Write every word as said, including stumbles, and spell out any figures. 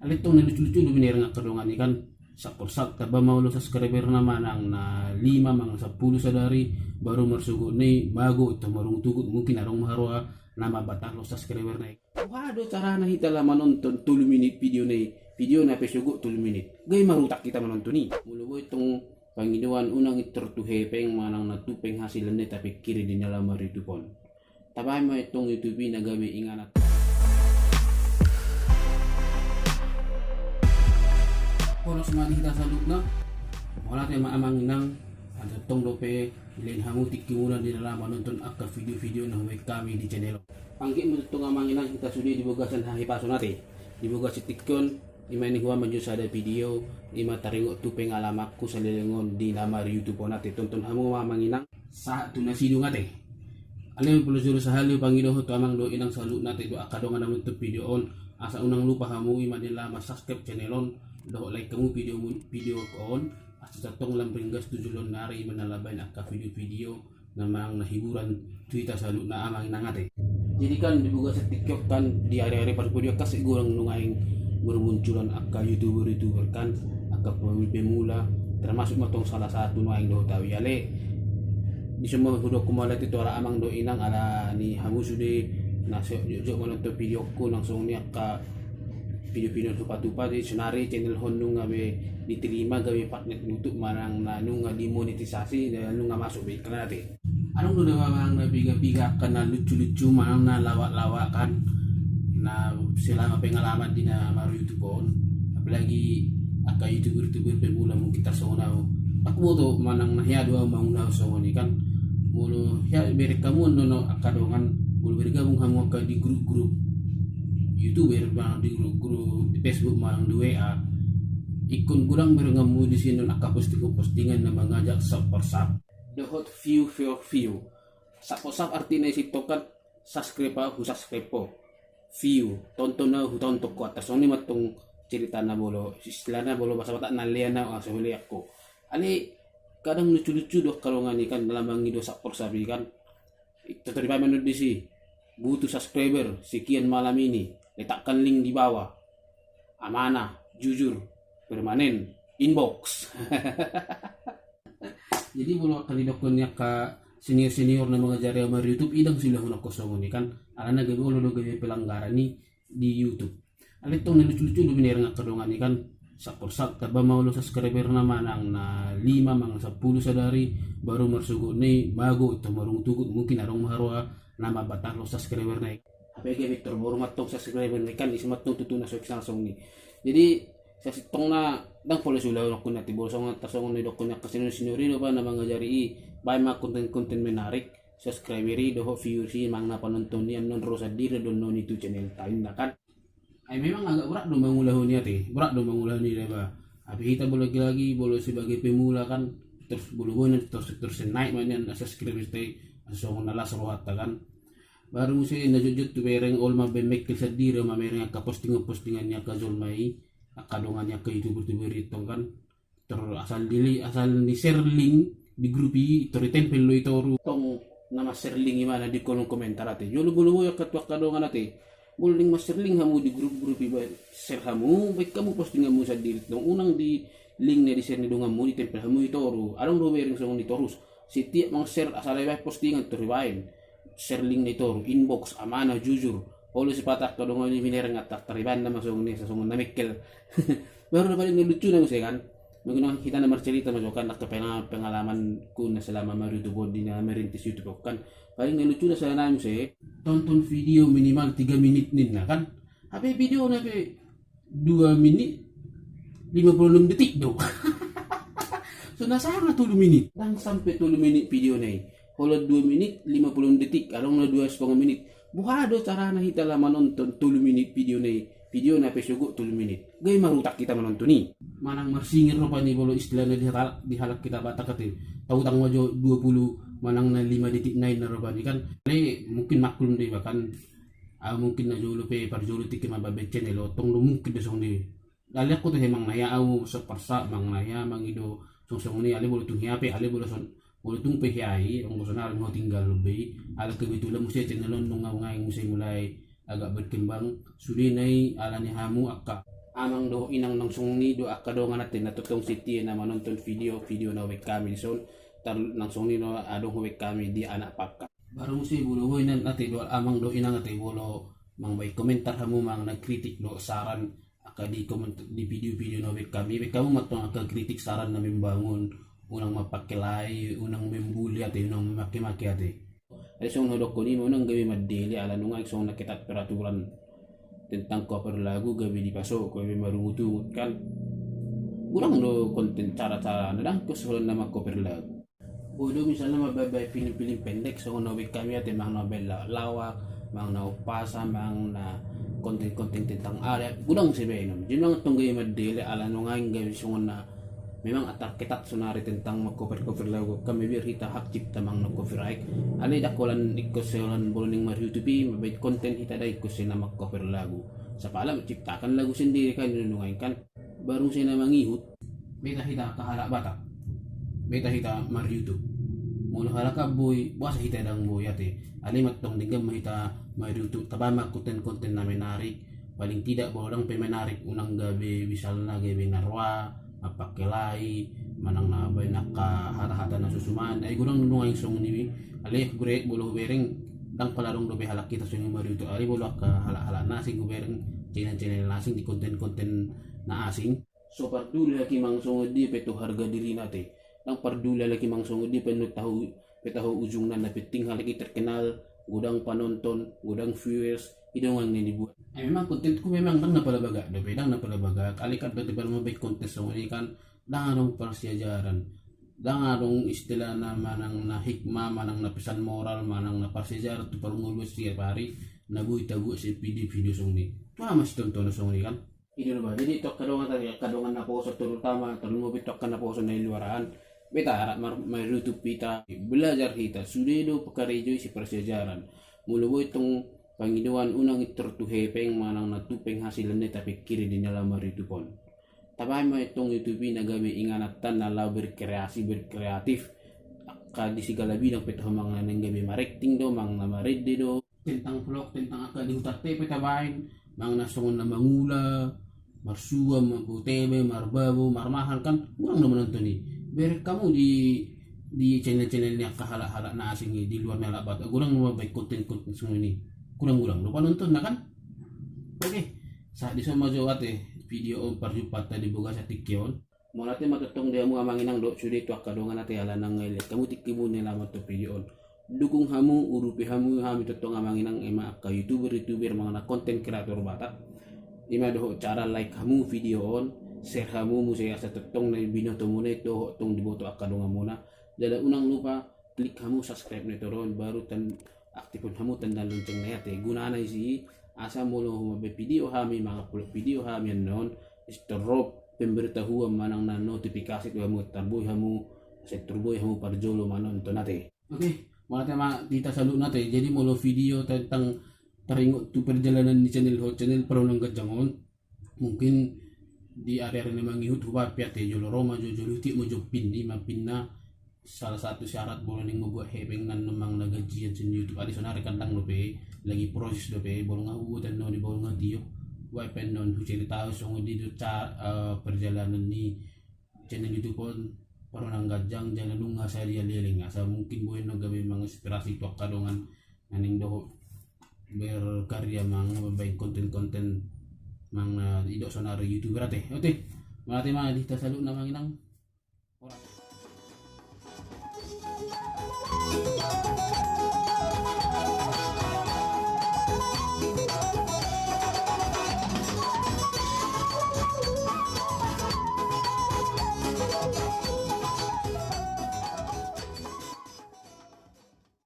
Alai tong na lucu-lucu do binereng angka dongan i kan, sub for sub, tamba ma olo subscriber na manang na lima manang sampulu sadari, baru marsogot ni mago, tong marungut-ungut, mungkin adong ma haroa na mambahen subscriber na i. Boha do carana hita laho manonton tolu minit video na i, video na pe sogot tolu minit. Gabe marutak hita manonton i. Molo boi tong pangidoan unang intor tu hepeng manang na tupeng hasilanna i tapingkiri di na laho mar-YouTube on. Tabahen ma tong YouTube i na gabe inganan. Horas ma di hita saluhutna. Mauliate ma amang inang, antong dope dilean hamu tingki muna di na laho manonton angka video-video na hubahen hami di channel on. Anggiat ma tong amang inang hita sude di bagasan hahipason ate. Di bagasan tingki on, ima ni huaso ma jo sada video, ima taringot tu pengalamanku saleleng on di na mar-YouTube on ate. Tonton hamu ma amang inang. Sahat tu na sidung ate. Alai molo jolo sahali hupangido ho tu amang dohot inang saluhutna ate dohot angka dongan na manonton video on, asa unang lupa hamu ima di na laho mansubscribe channel on, dohot like hamu video mu-, video on, asa tong lam ringgas tu joloan ni ari ima na laho bahen angka video-video na manang na hiburan tu hita saluhutna amang inang ate. Jadi kan di bagasan tingki on kan di ari-ari parpudi on kan sai godang nuaeng bermunculan angka YouTuber-YouTuber kan, angka pemula, termasuk ma tong salah satu nuaeng dohot au i ale. Di son ma hudok mauliate tu halak amang dohot inang ala ni hamu sude na so-, jotjot manonton videoku nang songon i angka video-video na hupatupa di sonari channel on nunga be diterima gabe partner YouTube manang na nunga dimonetisasi dan nunga masuk be iklan ate. Adong do da manang na piga-piga angka na lucu-lucu manang na lawak-lawak kan na selama pengalaman di na mar-YouTube on, apalagi angka YouTuber-YouTuber pemula mungkin tarsongon au. Aku boto manang na hea do au mangulang songon i kan. Molo hea bereng hamu annon angka dongan, molo bergabung hamu angka di grup-grup YouTuber manang di grup-grup di Facebook manang di W A, ingkon godang bereng hamu disi annon angka postingan-postingan na mangajak sub for sub dohot view for view. Sub for sub artina i sintong kan subscribe au husubscribe ho, view tonton au hutonton ho, antong songon i ma tong ceritana molo istilahna molo bahasa Batak na lean au asa hulean ho. Alai kadang lucu-lucu do angka dongan i kan na mangido sub for sub i kan. Tar dibaen ma annon disi, butuh subscriber sekian malam ini, letakkan link di bawah. Amanah, jujur, permanen, inbox. Jadi molo angka didokkon ni angka senior-senior na mangajari au mar-YouTube i, ndang siulahon angka songon i kan, alana gabe olo do gabe pelanggaran i di YouTube. Alai tong na lucu-lucu do binereng angka dongan i kan, sub for sub, tamba ma olo subscriber na manang na lima manang sampulu sadari, baru marsogot ni mago, tong marungut-ungut, mungkin adong ma haroa na mambahen subscriber na i. Hape gabe tor boru ma tong subscriber na i kan, disi ma tong tutu na so iksan songon i. Jadi sasintongna ndang pola siulahon angka na tibol songon tarsongon na didokkon ni angka senior-senior i do ba na mangajari i, baen ma konten-konten menarik, subscriber i dohot viewers i manang na panonton i annon ro sandiri do annon i tu channel ta inna kan. Ai memang agak berat do mangulahon i ate, berat do mangulahon i da ba. Hape hita bo lagi-lagi molo sebagai pemula kan, tor molo boi na tor, tor sai naek ma nian subscriber ta i, asa songon na las rohanta kan. Baru muse na jotjot tu bereng olo mambaen mekkel sandiri, mamereng angka postingan-postingan ni angka jolma i, angka dongan ni angka YouTuber-YouTuber i tong kan. Tor asal di li-, asal di share link di grup i, tor ditempel do i toru. Tong na ma-share link i ma na di kolom komentar ate. Jolo molo boi angka tu angka dongan ate, molo naeng ma-share link hamu di grup-grup i ba, share hamu, baen hamu postinganmu sandiri tong, unang di link na di-share ni donganmu ditempel hamu i toru. Adong do bereng songon i toru. Setiap mang-share asal dibaen postingan tor dibaen share link na i toru, inbox, amanah, jujur. Olo sipata angka dongan i binereng, tar dibaen nama songon i, songon na mekkel. Baru na paling na lucuna muse kan, mungkin hita na marcerita ma jo kan angka pengalamanku na selama mar-YouTube on, di na merintis YouTube on kan. Paling na lucuna sada nai muse, tonton video minimal tiga menit ninna kan. Hape video na pe dua menit lima puluh enam detik do. So na sanga tolu menit, ndang sampe tolu menit video na i. Holan dua menit lima puluh enam detik, adong na dua setengah menit. Boha do carana hita laho manonton tolu menit video na i, video na pe sogot tolu menit? Gabe marutak hita manonton i. Manang marsingir rupani molo istilahna di halak, di halak hita Batak ate. Tautang ma jo dua puluh manang na lima detik na inna rupani kan. Alai mungkin maklum do iba kan. Au mungkin na jolo pe, parjolo tingki mambaen channel on, tong do mungkin do songon i. Alai anggo tu hea manang na hea au sub for sub, manang na hea mangido songon-songon i, alai molo tung hea pe, alai molo son-, molo tung pe hea i, anggo sonari ho tinggal be i, alai kebetulan muse channel on nunga mangaeng muse mulai agak berkembang, sudena i ala ni hamu angka, Amang dohot inang, nang songon i do angka dongan ate na tongtong setia na manonton video-video na hubaen hami dison. Tar nang songon i do adong hubaen hami di anak pangka. Baru muse molo boi na ate dohot amang dohot inang ate, molo manang baen komentar hamu manang na kritik dohot saran angka di koment-, di video-video na hubaen hami, baen hamu ma tong angka kritik saran na membangun, unang mampangkelai, unang membuli ate, unang memaki-maki ate. Jadi songon hudokkon i ma, unang gabe mandele ala nunga i songon na ketat peraturan tentang cover lagu gabe dipasohot, gabe marungut-ungut kan. Godang do konten cara-cara na dang kos holan na mangcover lagu. Boi do misalna mambaen film-film pendek songon na hubaen hami ate, manang na mambaen lawak-lawak, manang na umpasa, manang na konten-konten tentang adat, godang sibaenon. Jadi unang tong gabe mandele ala nunga i gabe songon na memang atar ketat sonari tentang mangcover-cover lagu, kan mabiar hita hak cipta manang na copyright. Alai dang holan ingkon sai holan molo naeng mar-YouTube i mambaen konten hita, dang ingkon sai na mangcover lagu. Sapala menciptakan lagu sendiri kan, di nunga i kan. Baru muse na mangihut, beta hita angka halak Batak, beta hita mar-YouTube. Molo halak an boi, boasa hita dang boi ate? Alai ma tong denggan ma hita mar-YouTube, taba ma konten-konten na menarik. Paling tidak molo dang pe menarik, unang gabe misalna gabe na roa, mampangkelai, manang na baen angka hata-hata na so suman. Ai godang do nunga i songon i. Alai hubereng, molo hubereng, dang pala adong dope halak hita songon i mar-YouTube. Alai molo angka halak-halak na asing hubereng, channel-channel na asing di konten-konten na asing. So parduli halak i manang songon dia pe tu harga dirina ate. Dang parduli halak i manang songon dia pe na tahu, pe tahu ujungna, na penting halak i terkenal, godang panonton, godang viewers, i do nang na nibuat. Eh, memang kontenku memang dang na pala bagak dope, dang na pala bagak. Alai kan berarti pala mambaen konten songon i kan, dang adong parsiajaran. Dang adong istilahna manang na hikmah, manang na pesan moral, manang na parsiajaran tu parngoluan setiap hari, na boi tabuat sian video-video songon i. Tu aha ma sitontonon songon i kan? I do ba, jadi tu angka dongan tadi, angka dongan naposo terutama, tarlumobi tu angka naposo na di luar an, beta arak mar-, mar-YouTube hita, belajar hita, sude do pakarejo i siparsiajaran. Molo boi tong pangidoan, unang intor tu hepeng manang na tupeng hasilanna i tapingkiri di na laho mar-YouTube on. Tabahen ma tong YouTube i na gabe ingananta na laho berkreasi, berkreatif. Angka di segala bidang pe taho, manang na gabe marakting do, manang na marende do. Tentang vlog, tentang angka di hutanta pe tabahen, manang na songon na mangula, marsuam, marbotebe, marbabo, marmahal kan, godang do manonton i. Bereng hamu di, di channel-channel ni angka halak-halak na asing i di luar ni halak Batak, godang do mambaen konten-konten songon i. Godang-godang do panonton na kan. Oke, sahat dison ma jo ate video on, parjumpanta di bagasan tingki on. Mauliate ma tongtong di hamu amang inang dohot sude tu angka dongan ate, ala nang elek hamu tingki muna laho manonton video on. Dukung hamu, urupi hamu hami tongtong amang inang, ima angka youtuber-youtuber manang na konten kreator Batak. Ima dohot cara like hamu video on, share hamu muse asa tongtong na binoto muna i dohot tong diboto angka dongan muna. Jala unang lupa klik hamu subscribe na i toru on, baru tan-, aktifhon hamu tanda lonceng na i ate. Gunana i si, asa molo mambaen video hami, mangupload video hami annon, asa ro pemberitahuan manang na notifikasi tu hamu, tar boi hamu, asa tar boi hamu parjolo manonton ate. Oke, mauliate ma di hita saluhutna ate. Jadi molo video tentang taringot tu perjalanan ni channel Hot Channel Parhonang Ganjang on, mungkin di ari-ari na mangihut hubaen pe ate, jolo ro ma jo, jolo tiop ma jo pin i, ima pin na salah satu syarat molo naeng mambuat hepeng na manang na gajian sian YouTube. Alai sonari kan dang dope, lagi proses dope, molo nga hubuat annon i, molo nga tiop, hubaen pe annon hucerita songon dia do ca-, eh, perjalanan ni channel YouTube on Parhonang Ganjang, jala nunga sadia leleng, asa mungkin boi annon gabe manginspirasi tu angka dongan na naeng dohot berkarya manang mambaen konten-konten manang na didok sonari youtuber ate. Oke, mauliate ma di hita saluhutna amang inang.